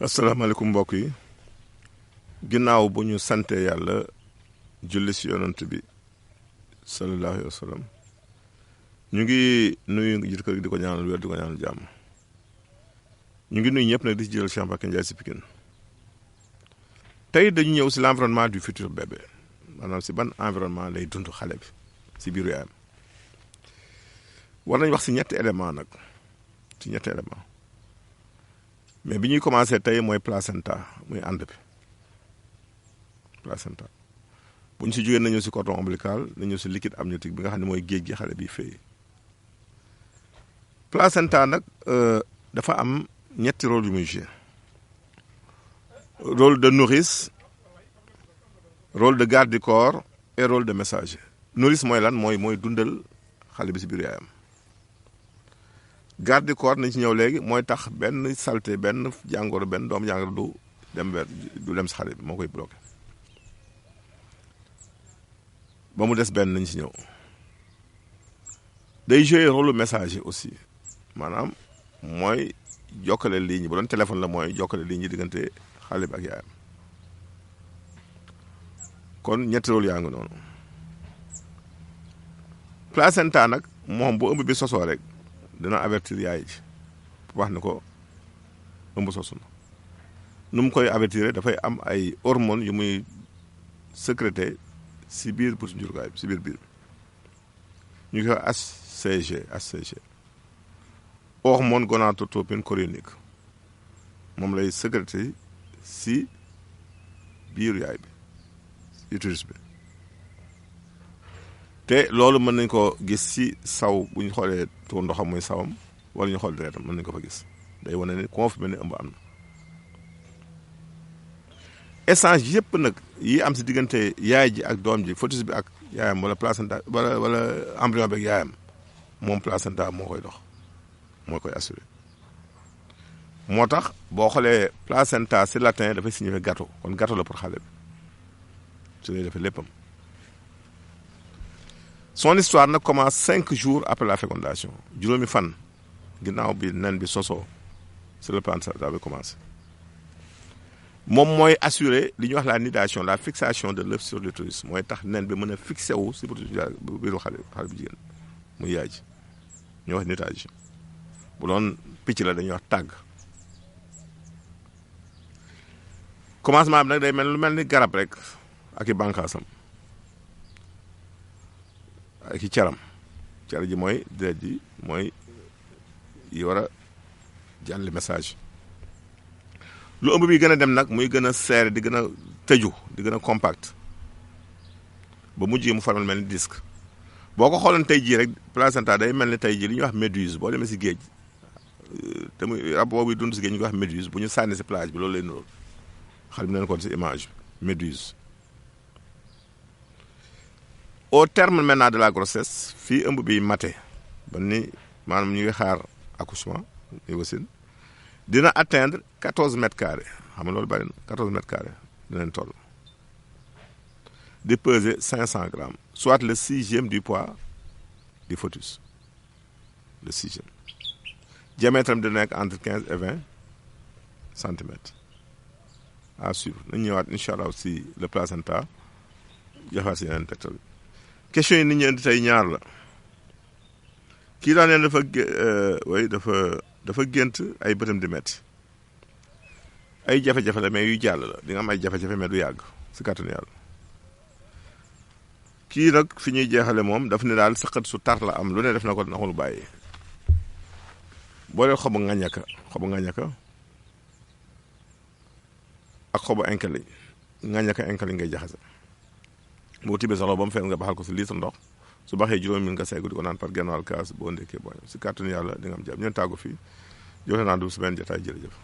asalaamaaleykum mbokk yi ginnaaw bu ñu sante yàlla julli si yonent bi sallallahu alayhi wa sallam ñu ngi nuyu jiit kër gi di ko ñaanal wér di ko ñaanal jàmm ñu ngi nuyu ñëpp nag di ci jël Cheikh Mbacké Ndiaye si Pikine tey dañu ñëw si l'environnement du futur bébé maanaam si ban environnement lay dund xale bi si biiru yaayam war nañ wax si ñetti élément nag si ñetti élément mais bi ñuy commencé tey mooy placenta muy ànd bi placenta bu ñu si jógee nañu si cordon ombilical nañu si liquide amniotique bi nga xam ne mooy géej gi xale bi fay placenta nag dafa am ñetti rôle yu muy jouer rôle de nourrice rôle de garde du corps et rôle de messager nourrice mooy lan mooy dundal xale bi si biir yaayam garde du corps nañ ci ñëw léegi mooy tax benn saleté benn jàngoro benn doomu jàngoro du dem si xale bi moo koy bloqué ba mu des benn nañ ci ñëw day jouer rôle messager aussi maanaam mooy jokkale ligne yi bu doon téléphone la mooy jokkale ligne yi diggante xale bi ak yaayam kon ñetti rôle yaa ngi noonu placenta nag moom bu ëmb bi sosoo rek dina avertir yaay ji wax ne ko ëmb sosu na nu mu koy avertir dafay am ay hormones yu muy sécréter si biir pour njurukaay bi si biir bi ñu koy HCG hormone gonadotropine chorionique moom lay sécréter si biir yaay bi utérus bi te loolu mën nañ ko gis si saw bu ñu xoolee tuur ndoxam muy sawam wala ñu xool deretam mën nañ ko fa gis day wane ne confirmé ne ëmb am na échange yëpp nag yi am si diggante yaay ji ak doom ji fœtus bi ak yaayam wala placenta wala embryon bi ak yaayam moom placenta moo koy dox moo koy assuré moo tax boo xoolee placenta si latin dafay signifier gâteau kon gâteau la pour xale bi su lay defee léppam son histoire nag commence 5 jours après la fécondation juróomi fan ginnaaw bi nen bi sosoo sur le placenta bi commencé moom mooy assurer li ñuy wax la nidation la fixation de l'œuf sur l'utérus mooy tax nen bi mën a fixé wu si biiru xale bu jigéen muy yaay ji ñuy wax nidation bu doon picc la dañuy wax tàgg commencement bi nag day lu mel ni garab rek ak i bànqaasam ak i caram cara ji mooy deret ji mooy yi war a jàlli message lu ëmb bi gën a dem nag muy gën a serré di gën a tëju di gën a compact ba mujj mu faral mel ni disque boo ko xooloon tey jii rek placenta day mel ni tey jii li ñuy wax méduse boo demee si géej te muy rab boobu dund si géej ñu koy wax méduse bu ñu sànni si plage bi loolu lay niróol xale bi neen ko si image méduse au terme maintenant de la grossesse fii ëmb bi mate ba ni maanaam ñu ngi xaar accouchement ñu wasin dina atteindre 14 mètres carrés xam nga loolu bari na 14 mètres carrés dinañ toll di peser 500 grammes soit le 6e du poids du fœtus le 6e diamètre am dina nekk entre 15 et 20 centimètres à suivre nañ ñëwaat incha allah si le placenta joxaat si yeneen tegtal question yi nit ñi indi tey ñaar la kii daa neen dafa gént ay bëtam di metti ay jafe-jafe la mais yu jàll la di nga am ay jafe-jafe mais du yàgg si kàttanu yàlla kii nag fi ñuy jeexale moom daf ne daal saqat su tar la am lu ne def na ko naxul bàyyi boo dee xobu ngañaka ak xobu inkali ngañaka inkali ngay jaxase boo tibbee soxla ba mu fees nga baxal ko si litre ndox su baxee juróomi min nga seggu di ko naan par genn wàll kaas boo ndekkee boo si kàttanu yàlla di nga am jàmm ñeen tàggu fii joxe naa du si benn jotaay jërëjëf